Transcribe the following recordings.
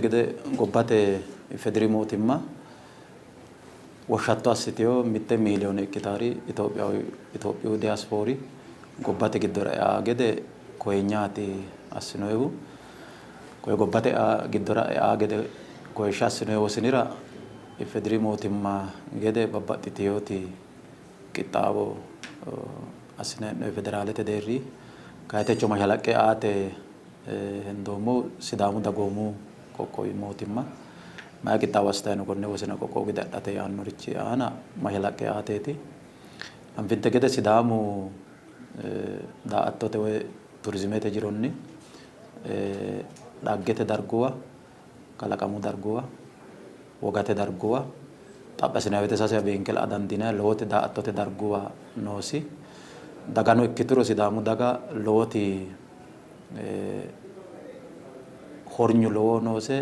gede gobbate IFEDIRI mootimma woshshatto assitino 1 miiliyoone ikkitaari Itophiyu diyaaspoori gobbate giddora ea gede koyenyaati assinoyihu. Koye gobbate giddora ea gede koyishsha assinoyi wosinira IFEDIRI mootimma gede babbaxxitinoti qixxaawo assine hee'noyi federaalete deerri. Kayi techo mashalaqqe aate hendoommohu Sidaamu dagoomu qoqqowi mootimma mayi qixxaawo assitayi no konne wosina qoqqowu gede adhate yaannorichi aana mashalaqqe aateeti. Anfinte gede Sidaamu daa''attote woyi turizimete jironni dhaggete darguwa, kalaqamu darguwa, wogate darguwa xaphi assinanni woyte sasewa beenke la''a dandiinanni. Lowoti daa''attote darguwa noosi. Dagano ikkituro Sidaamu daga lowoti hornyu lowohu noose.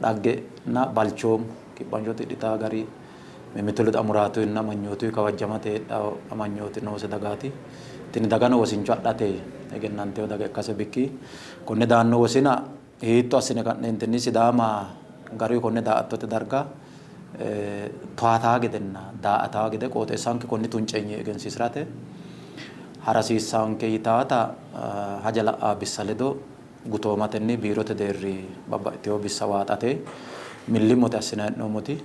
Dhaggenna balchoomu kiphancho tidhitaa gari mimmitu ledo amuraatuynna amanyootuy kawajjamate heedhanno amanyooti noose dagaati. Tini dagano wosincho adhate egennantino daga ikkase bikki konne daanno wosina hiitto assine ka'neentinni Sidaama garuy konne daa''attote darga towataa gedenna daa''ataa gede qooxeessanke konni tunceenyi egensiisirate harasiissaanke yitaata haja la'aa bissa ledo gutoomatenni biirote deerri babbaxxitino bissa waaxate millimmote assinanni hee'noommoti.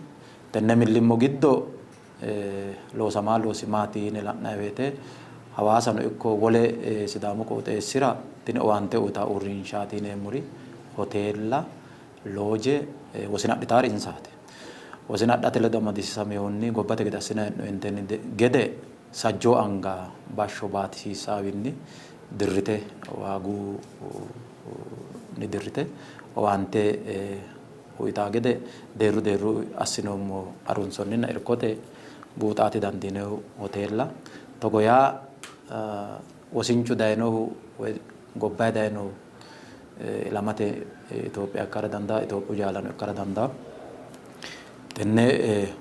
Tenne millimmo giddo loosamaa loosi maati yine la'nanni woyte Hawaasano ikko wole Sidaamu qooxeessira tini owaante uytanno uurrinshaati yineemmori hoteella, looje, wosina adhitaari insaati. Wosina adhate ledo amadisiisaminohunni gobbate gede assinanni hee'noontenni gede sajjoo anga bashsho baatisiissawinni dirrite waagunni dirrite owaante uytaa gede deerru deerru assinoommo harunsonninna irkote buuxaati dandiinohu hoteella. Togo yaa wosinchu dayinohu woy gobbayi dayinohu ilamate Itophiya ikkara dandaanno, Itophiyu jaalano ikkara dandaanno. Tenne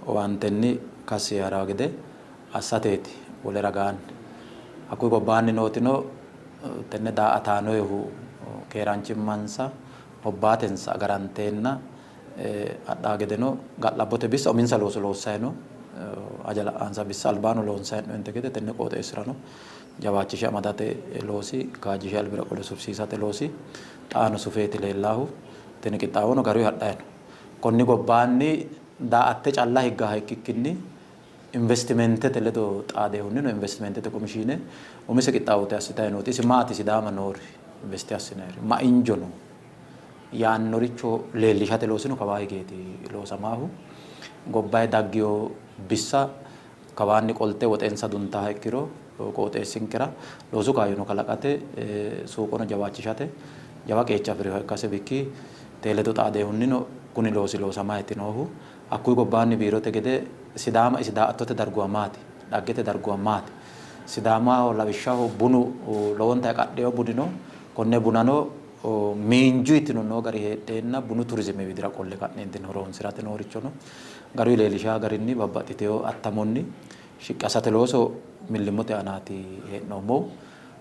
owaantenni kassi yee haraa gede assateeti wole ragaanni. Hakkuyi gobbaanni nootino tenne daa''ataanoyihu keeraanchimmansa, hobbaatensa agaranteenna adhaa gedeno ga'labbote bissa uminsa looso loossayi no. Haja la'ansa bissa albaano loonsayi hee'noonte gede tenne qooxeessirano jawaachishe amadate loosi, kaajjishe albira qole sufisiisate loosi xaano sufeeti leellaahu. Tini qixxaawono garuyi hadhayi no. Konni gobbaanni daa''atte calla higgaha ikkikkinni investimentete ledo xaadehunnino investimentete komishiine umise qixxaawote assitayi nooti isi maati Sidaama noori investe assinayiri ma injo no yaannoricho leellishate loosino kawaa higeeti loosamaahu. Gobbayi daggino bissa kawaanni qolte woxensa duntaaha ikkiro qooxeessinkera loosu kaayyono kalaqate suuqono jawaachishate jawa qeecha afi'rinoha ikkase bikki tee ledo xaadehunnino kuni loosi loosamayti noohu. Hakkuyi gobbaanni biirote gede Sidaama isi daa''attote darguwa maati? Dhaggete darguwa maati? Sidaamaho lawishshaho bunu lowontanni qadhino buni no. Konne bunano miinjuytino noo gari heedheenna bunu turizime widira qolle ka'neentinni horoonsi'rate noorichono garuyi leellishaa garinni babbaxxitino attamonni shiqqi assate looso millimmote aanaati hee'noommohu.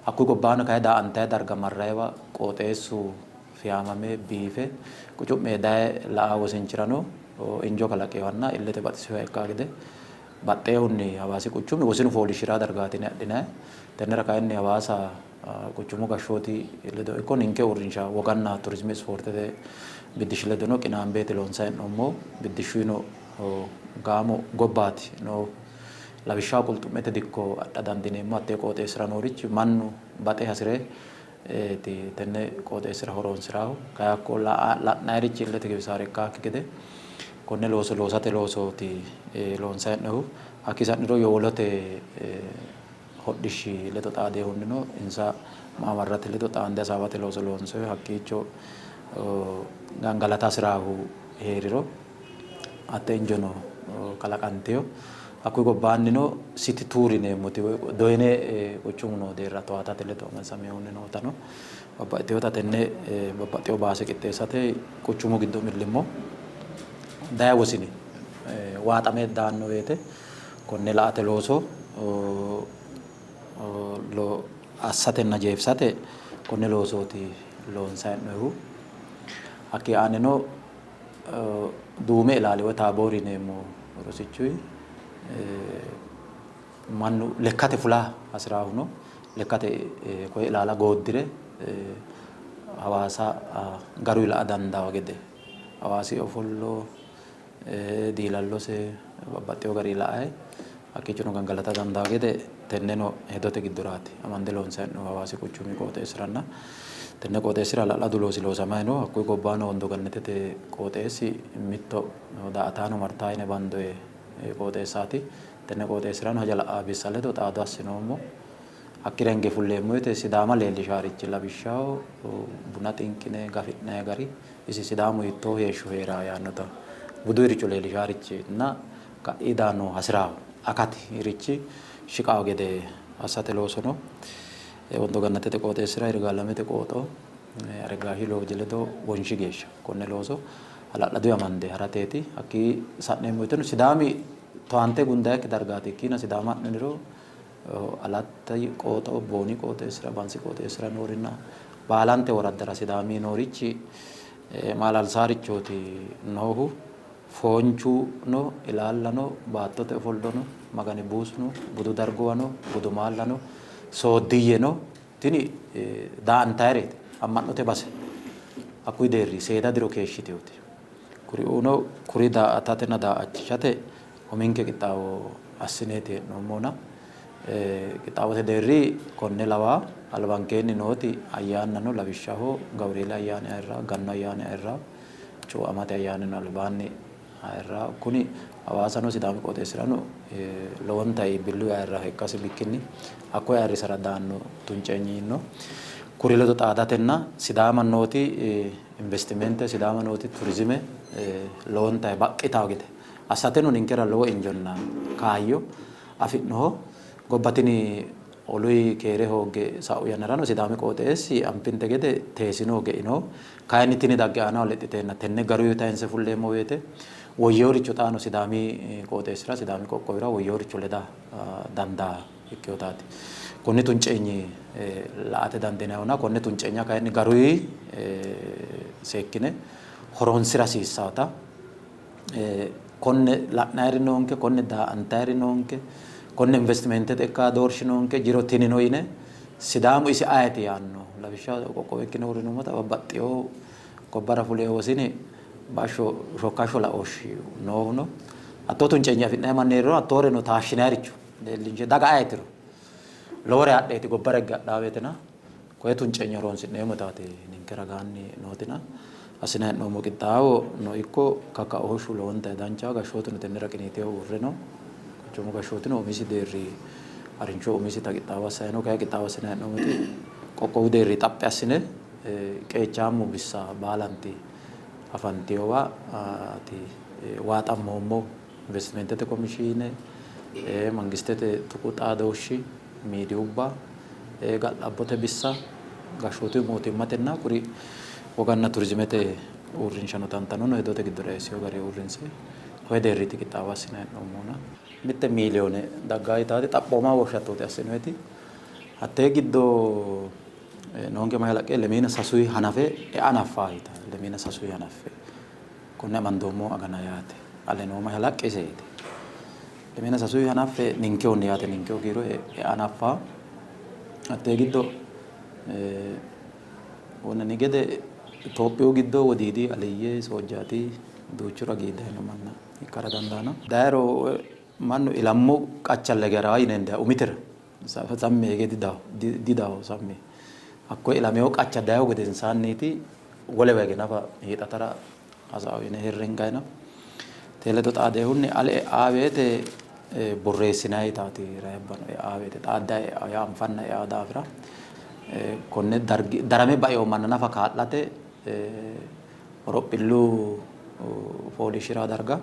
Hakkuyi gobbaanni kayi daa''antayi darga marrayiwa qooxeessu fiyaamame biife qucu'me daye la''aa wosinchirano injo kalaqinohanna illete baxisinoha ikkaa gede baxxeehunni Hawaasi quchumi wosinu fooliishshi'raa dargaati yine adhinanni. Tennera kayinni Hawaasa quchumu gashshooti ledo ikko ninke uurrinsha woganna turizime ispoortete biddishshi ledono qinaambeeti loonsanni hee'noommohu. Biddishshuyino gaamo gobbaati noohu. Lawishshaho qulxu'mete dikko adha dandiineemmo. Hattee qooxeessira noorichi mannu baxe hasi're tenne qooxeessira horoonsi'rannohu. Kayi hakko la'nayirichi illete giwisaare ikkaakki gede konne looso loosate loosooti loonsanni hee'noonnihu. Hakkii sa'niro yowolote hodhishshi ledo xaadehunnino insa maamarrate ledo xaande hasaawate looso loonsoonni. Hakkiicho gangalata hasi'raahu hee'riro hatte injono kalaqantino. Hakkuyi gobbaannino siti tuuri yineemmoti woy doyine quchumu noo deerra towaatate ledo amadaminohunni nootano babbaxxitinota tenne babbaxxino baase qixxeessate quchumu giddo millimmo daye wosini waaxame daanno woyte konne la''ate looso assatenna jeefisate konne loosooti loonsanni hee'noonnihu. Hakkii aaneno Duume ilaali woy Taaboori yineemmo rosichi mannu lekkate fula hasi'raahuno lekkate koye ilaala gooddire Hawaasa garuyi la''a dandaawo gede Hawaasi ofollo diilallose babbaxxewo garinni la''ayi hakkiichono gangalata dandaanno gede tenneno hedote giddoraati amande loonsanni hee'noommohu Hawaasi quchumi qooxeessiranna tenne qooxeessira hala'ladu loosi loosamanni no. Hakkuyi gobbaano Wondo Gannatete qooxeessi mitto daa''ataano martawo yine bandoyi qooxeessaati. Tenne qooxeessirano haja la'anno bissa ledo xaado assinoommo. Hakkira hinge fulleemmo woyte Sidaama leellishaarichi lawishshaho buna xinqine gafi'nayi gari isi Sidaamu hiittoo heeshsho hee'raa yaannota buduyiricho leellishaarichinna ka'i daanno hasi'raa akati richi shiqawo gede assate loosono Wondo Gannatete qooxeessira Yirgaalamete qooxo Areggaashi Looje ledo Wonshi geeshsha konne looso hala'laduyi amande harateeti. Hakkii sa'neemmo woyteno Sidaami towaante gundayikki dargaati. Ikkiina Sidaama ha'niniro Alatta qooxo, Booni qooxeessira, Bansi qooxeessira noorinna baalante woraddara Sidaami noorichi maalalsaarichooti noohu. Foonchu no, ilaalla no, baattote ofollo no, Magani buusu no, budu darguwa no, budu maalla no, sooddiyye no. Tini daa''antayireeti, amma'note base hakkuyi deerri seeda diro keeshshitinote. Kuriuuno kuri daa''atatenna daa''achishate uminke qixxaawo assineeti hee'noommohuna qixxaawote deerri konne lawanno. Albankeenni nooti ayyaannano lawishshaho Gawureeli ayyaani ayirrawo, Gannu ayyaani ayirrawo, Cuuamate ayyaanino albaanni ayirrawo. Kuni Hawaasano Sidaami qooxeessirano lowonta iibbillu ayirraho ikkasi bikkinni hakkoye ayirrisara daanno tunceenyi no. Kuri ledo xaadatenna Sidaama nooti investimente, Sidaama nooti turizime lowonta baqqitawo gede assateno ninkera lowo injonna kaayyo afi'noho. Gobba tini oluyi keere hoogge sa'u yannarano Sidaami qooxeessi anfinte gede teesino, geino. Kayinni tini dagge aanaho lexxiteenna tenne garuyi tayinse fulleemmo woyte woyyeworicho xaano Sidaami qooxeessira, Sidaami qoqqowira woyyeworicho leda dandaa ikkinotaati. Konni tunceenyi la''ate dandiinayihuna konne tunceenya kayinni garuyi seekkine horoonsi'ra hasiissaata. Konne la'nayiri noonke, konne daa''antayiri noonke, konne investimentete ikka doorshi noonke, jiro tinino yine Sidaamu isi ayeti yaanno. Lawishshaho qoqqowo ikkine uurrinummota babbaxxewo gobbara fulewo wosini bashsho shokkashsho laooshshi noohu no. Hattoo tunceenya afi'nayi manni hee'riro hattooreno taashshinayiricho leellinshe daga ayetiro lowore hadheeti gobbara higge hadhaa woytena Koye tunceenya horoonsi'neemmotaati ninke ragaanni nootina assinanni hee'noommo qixxaawo no ikko kakkaooshshu lowontanni danchaho. Gashshootuno tennera qiniiteho uurre no. Quchumu gashshootino umisi deerri harinsho umisita qixxaawo assanni no. Kayi qixxaawo assinanni hee'noommoti qoqqowu deerri xaphi assine qeechaammu bissa baalanti afantinowaati waaxammoommohu. Investimentete komishiine, mangistete tuqu xaadooshshi miidiyubba, ga'labbote bissa, gashshootu mootimmatenna kuri woganna turizimete uurrinshano tantanono hedote giddora eessino garinni uurrinse koye deerriiti qixxaawo assinanni hee'noommohuna. Mitte miiliyoone daggaa yitaati xaphooma woshshattooti assinoyiti. Hattee giddo noonke mashalaqqe lemiina sasuyi hanafe ea hanaffaa yitanno. Lemiina sasuyi hanaffe konne amandoommo agana yaate. Ale noo mashalaqqe iseeti. Lemiina sasuyi hanaffe ninkehunni yaate ninkehu kiiro ea hanaffanno. Hattee giddo wonanni gede Itophiyu giddo wodiidi, aliyye, soojjaati duuchu ragi dayino manna ikkara dandaanno. Dayiro mannu ilammo qachalla hige harawo yine hendayi umitera sammi hige didawo sammi hakkoye ilamino qacha dayihu gedensaanniiti wolewa hige nafa hiixatara hasaawu yine hirringayina. Tee ledo xaadehunni ale e'aa woyte borreessinayi yitaati rayibbano e'aa woyte xaaddayi e'aa yaa anfanna e'aa daafira konne dargi darame baino manna nafa kaa'late horophillu fooliishshi'ra darga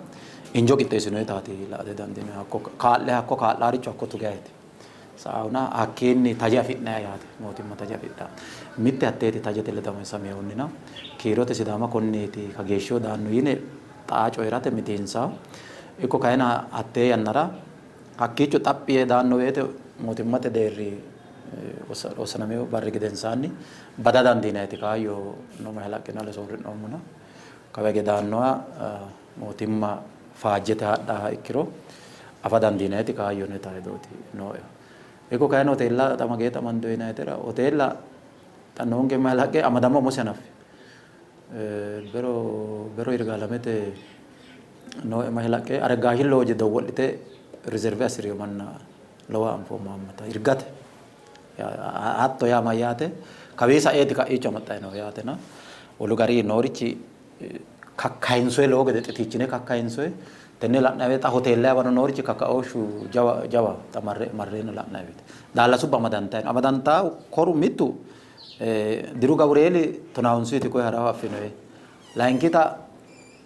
injo qixxeessinoyitaati la''ate dandiinoyi. Hakko kaa'le hakko kaa'laaricho hakko tugayiiti. Sa'aahuna hakkiinni taje afi'nayi yaate. Mootimma taje afidhanno. Mitte hatteeti tajete ledo samihunnina kiirote Sidaama konneeti kageeshshiho daanno yine xaa coyi'rate mitiinsawo. Ikko kayinni hattee yannara hakkiicho xaphi yee daanno woyte mootimmate deerri wossanamino barri gedensaanni bada dandiinayiti kaayyo no mashalaqqeno ale soorri'noommona. Kawa hige daannoha mootimma faajjete hadhaaha ikkiro afa dandiinayiti kaayyo no yitanno hedooti nooehu. Ikko kayinni hoteella xa mageeta amandoyi yinayitera hoteella xa noonke mashalaqqe amadama umose hanaffino. Bero bero Yirgaalamete nooe mashalaqqe Areggaashi looje dowwodhite rizerve assi'rino manna lowoha anfoommo haammata. Yirgate hatto yaa mayyaate kawii saeeti ka'iicho amaxxayi noohu yaatena wolu gari noorichi kakkayinsoye lowo gede xitiichine kakkayinsoye tenne la'nanni woyte xa hoteella yawano noorichi kakkaooshshu jawa jawa xa marre marreena la'nanni woyte daallasubba amadantayi no amadantaahu koru mittu diru gawureeli tonaawunsuyti koye haraho affinoye layinkita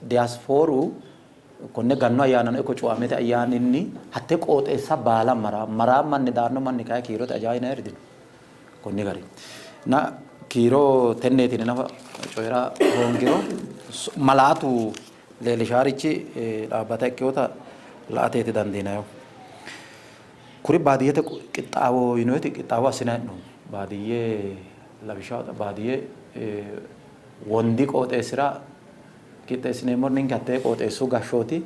diyaasfooru Konne Gannu ayyaanano ikko Cuuammete ayyaaninni hatte qooxeessa baala mara maraa manni daanno manni kayi kiirote ajaa yinayiri dino. Konni garinni. Na kiiro tenneeti yine nafa coyi'ra hoongiro malaatu leellishaarichi dhaabbata ikkinota la''ateeti dandiinayihu. Kuri baadiyyete qixxaawo yinoyiti qixxaawo assinanni hee'noommo. Baadiyye lawishshaho baadiyye wondi qooxeessira Qixxeessineemmori ninke hattee qooxeessu gashshooti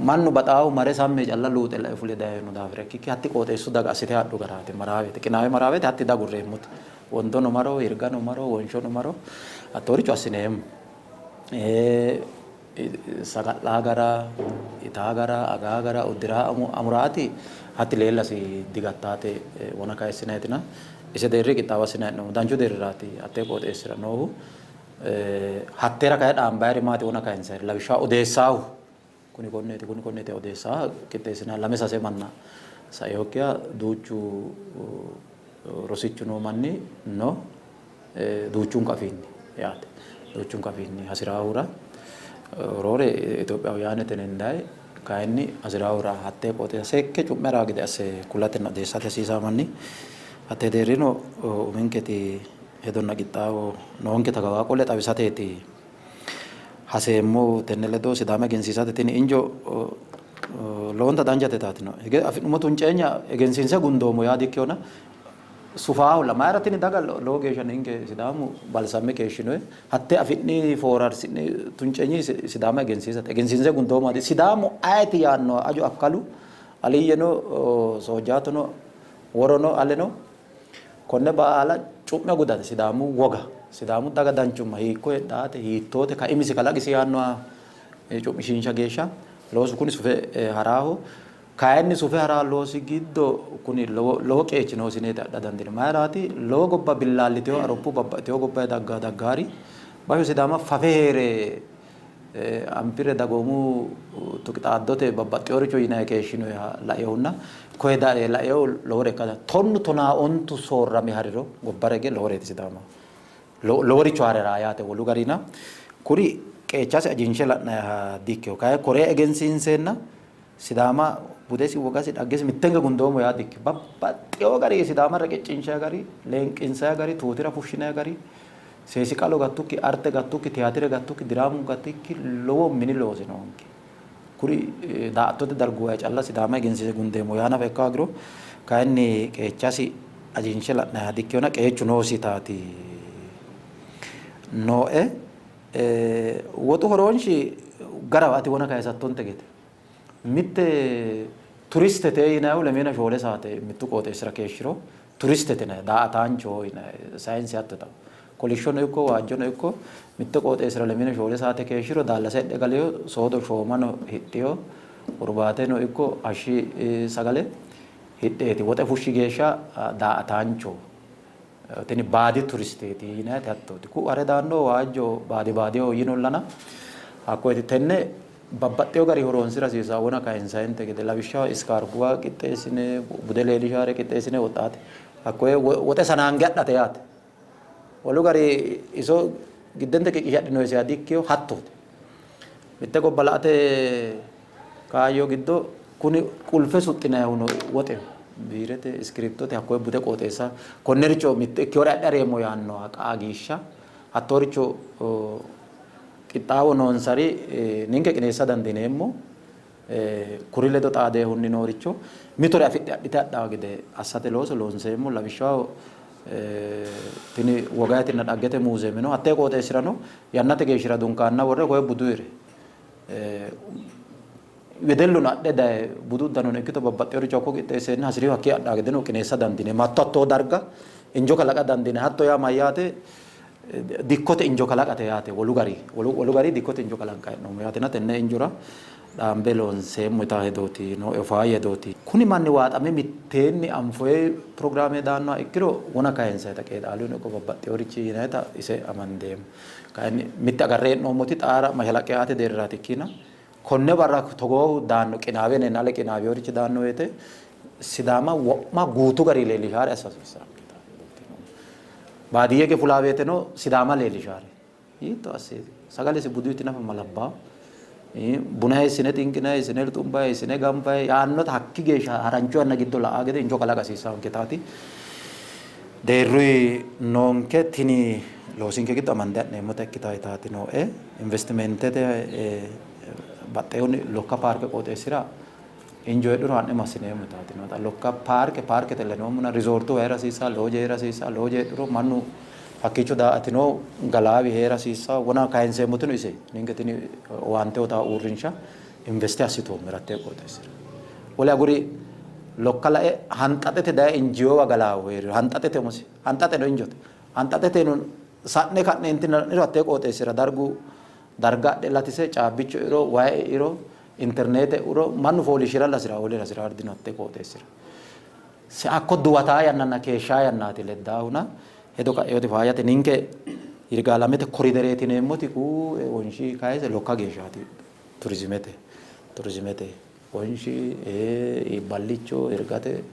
mannu baxaahu mare sammi yee calla luuxe lae fule dayino daafira ikkikki hatti qooxeessu daga assite hadhu garaati. Maraawete qinaawe maraawete hatti dagurreemmote. Wondono maro, Yirgano maro, Wonshono maro hattooricho assineemmo. Saga'laa gara, itaa gara, agaa gara, uddiraa amuraati hatti leellasi digattaate wona kayissinaytina ise deerri qixxaawo assinanni hee'noommo. Danchu deerriraati hattee qooxeessira noohu. Hatteera kayi dhaambayiri maati wona kayinsayiri lawishshaho odeessaahu kuni konneeti kuni konneeti odeessaaha qixxeessinanni lame sase manna sainokkiha duuchu rosichu noo manni no duuchunku afiinni yaate duuchunku afiinni hasiraahura roore Itophiyaawuyaanete hendayi kayinni hasiraahura hattee qooxeessa seekke cu'me haraa gede asse kulatenna odeessate hasiisaa manni hattee deerrino uminketi hedonna qixxaawo noonketa kawaa qole xawisateeti haseemmohu. Tenne ledo Sidaama egensiisate tini injo lowonta danchate taatinoe. Hige afi'nummo tunceenya egensiinse gundoommo yaa dikkinona sufaaholla. Mayira tini daga lowo geeshsha ninke Sidaamu balsamme keeshshinoe. Hatte afi'ni foorarsi'ni tunceenyi Sidaama egensiisate. Egensiinse gundoommo Sidaamu ayeti yaannoha aju akkalu aliyyeno soojjaatono worono aleno Konne baala cu'me gudate Sidaamu woga, Sidaamu daga danchumma hiikko heedhaate, hiittoote, kaimisi kalaqisi yaannoha cu'mishiinsha geeshsha loosu kuni sufe haraaho. Kayinni sufe haraa loosi giddo kuni lowo lowo qeechi noosi yineeti adha dandiinanni. Mayiraati? Lowo gobba billaallitewo Aropu babbaxxitewo gobbanni daggaa daggaari basho Sidaama fafe hee're Anfire dagoomu tuqi xaaddote babbaxxinoricho yinanni keeshshinoha lainohunna koye daye lainohu lowore ikka tonnu tonaa ontu soorrame hariro gobbara hige loworeeti Sidaamaho. Loworicho haare haraa yaate wolu garina kuri qeechasi ajinshe la'nayiha di''ikkino. Kayi kore egensiinseenna Sidaama budesi, wogasi, dhaggesi mitteenke gundoommo yaa di''ikkino. Babbaxxewo gari Sidaama reqeccinshayi gari, leenqinsayi gari, tuutira fushshinayi gari, Seesi-qalo gattukki, arte gattukki, tiyaatire gattukki, diraamu gatikki lowo mini loosi noonke. Kuri daa''attote darguwa calla Sidaama egensiise gundeemmo yaa nafa ikka hoogiro kayinni qeechasi ajinshe la'nanniha dikkinona qeechu noositaati nooe. Woxu horoonshi garaho ati wona kayisattonte gede. Mitte turistete yinannihu lemiina shoole saate mittu qooxeessira keeshshiro turistete yinanni, daa''ataanchoho yinanni, sayinse hatto yitanno. Kolishshono ikko waajjono ikko mittu qooxeessira lemiina shoole saate keeshshiro daallasa hidhe galino, soodo shoomano hidhino, hurbaateno ikko hashshi sagale hidheeti woxe fushshi geeshsha daa''ataanchoho. Tini baadi turisteeti yinanniti hattooti. Ku'u hare daannohu waajjo baadi baadiho yinollana hakkoyeti tenne babbaxxewo gari horoonsira hasiissanno wona kayinsayinte gede lawishshaho iskaarbuwa qixxeessine bude leellishaare qixxeessine woxxaate hakkoye woxe sanaange adhate yaate. Wolu gari iso giddente qiqqishe adhinoyisiha dikkino hattooti. Mitte gobba la''ate kaayyo giddo kuni qulfe suxxinannihuno woxeho, biirete, iskiriptote hakkoye bude qooxeessa konnericho mitto ikkinore adhe hareemmo yaannoha qaagiishsha hattooricho qixxaawo noonsari ninke qineessa dandiineemmo. Kuri ledo xaadeehunni nooricho mitore afidhe adhite hadhanno gede assate looso loonseemmo. Lawishshaho. Tini wogayitinna dhaggete muuzeeme no. Hattee qooxeessirano yannate geeshshira dunkaanna worre koye buduyire wedelluno adhe daye budu uddanono ikkito babbaxxinoricho hakko qixxeesseenna hasi'rihu hakkii adhaa gedeno qineessa dandiineemmo. Hatto hattoo darga injo kalaqa dandiinanni. Hatto yaa mayyaate dikkote injo kalaqate yaate wolu gari wolu gari dikkote injo kalanqanni hee'noommo yaatena tenne injora dhaambe loonseemmo yitaa hedooti nooe faayya hedooti. Kuni manni waaxame mitteenni anfoye pirogiraame daannoha ikkiro wona kayinsayita qeexaaluno ikko babbaxxinorichi yinayita ise amandeemmo. Kayinni mitte agarre hee'noommoti xaara mashalaqqe aate deerraati ikkiina konne barra togoohu daanno qinaawe yineenna ale qinaawinorichi daanno woyte Sidaama wo'ma guutu gari leellishaare assa hasiissanno. Baadiyyeke fulaa woyteno Sidaama leellishaare hiitto asseeti sagalesi buduyti nafa malabbaa buna hiissine xinqinayi hiissine luxumbayi hiissine ganfayi yaannota hakki geeshsha harancho yanna giddo la''a gede injo kalaqa hasiissannonketaati deerruyi noonke tini loosinke giddo amande ha'neemmota ikkitaati nooe. Investimentete baxxeehunni Lokka paarke qooxeessira injo heedhuro ha'ne massineemmo yitaati noota. Lokka paarke paarkete lenoommona rizoortuwa hee'ra hasiissanno, looje hee'ra hasiissanno. Looje heedhuro mannu hakkiicho daa''atino galaawi hee'ra hasiissanno. Wona kayinseemmotino ise ninke tini owaante uytanno uurrinsha investe assitoommero hattee qooxeessira. Wole aguri Lokka lae hanxaxete daye injiinowa galaahu hee'riro hanxaxete umosi hanxaxeno injote. Hanxaxeteno sa'ne ka'neentinni la'niro hattee qooxeessira dargu darga adhe latise caabbichu eiro, wayi eiro, interneete e'uro mannu fooliishshiralla hasi'raa wolere hasi'raa dino hatte qooxeessira. Hakko duwataa yannanna keeshshaa yannaati leddaahuna hedo ka'eoti faayyate ninke Yirgaalamete koridereeti yineemmoti ku'e Wonshi kayise Lokka geeshshaati turizimete turizimete Wonshi Iibballicho Yirgate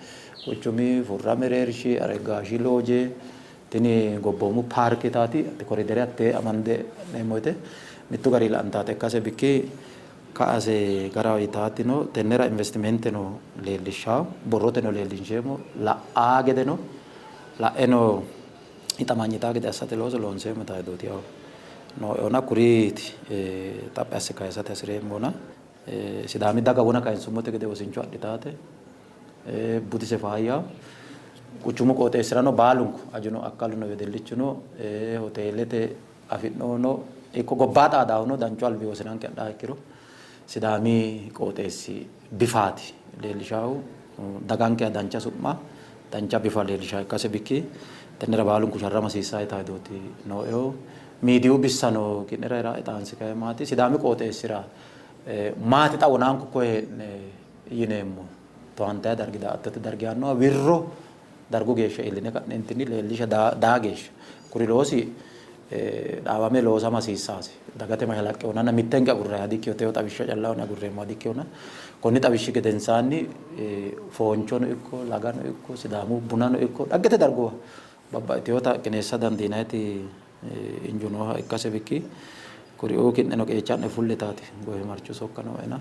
quchumi Furra mereershi Areggaashi looje tini gobboomu paarke yitaati hatte koridere hatte amande ha'neemmo woyte mittu gari la'antaate ikkase bikki ka''ase garaho yitaatino tennera investimenteno leellishshawo borroteno leellinsheemmo la'aa gedeno la'eno hixamanyitaa gede assate looso loonseemmo yitaa hedooti yawo nooehona kuriiti xaphi asse kayisate hasi'reemmona Sidaami daga wona kayinsummote gede wosincho adhitaate budise faayyaho quchumu qooxeessirano baalunku ajuno akkaluno wedellichuno hoteelete afi'nohuno ikko gobbaa xaadaahuno danchu albi wosinanke adhaa ikkiro Sidaami qooxeessi bifaati leellishaahu dagankeha dancha su'ma dancha bifa leellishaa ikkase bikki tennera baalunku sharrama hasiissaa yitaa hedooti nooehu. Miidiyu bissano ki'nera xaansi kayi maati Sidaami qooxeessira maati xa wonaanku koye hee'ne yineemmo towaantayi dargi daa''attote dargi yaannoha wirro dargu geeshsha iilline ka'neentinni leellisha daa geeshsha kuri loosi dhaawame loosama hasiissaasi. Dagate mashalaqqe hunanna mittenke agurranniha dikkino, techo xawishsha calla hunne agurreemmoha dikkinona konni xawishshi gedensaanni foonchono ikko lagano ikko Sidaamu bunano ikko dhaggete darguwa babbaxxitinota qineessa dandiinanniti injo nooha ikkase bikki kuriuu ki'neno qeecha'ne fulle yitaati goofimarchu sokka nooena.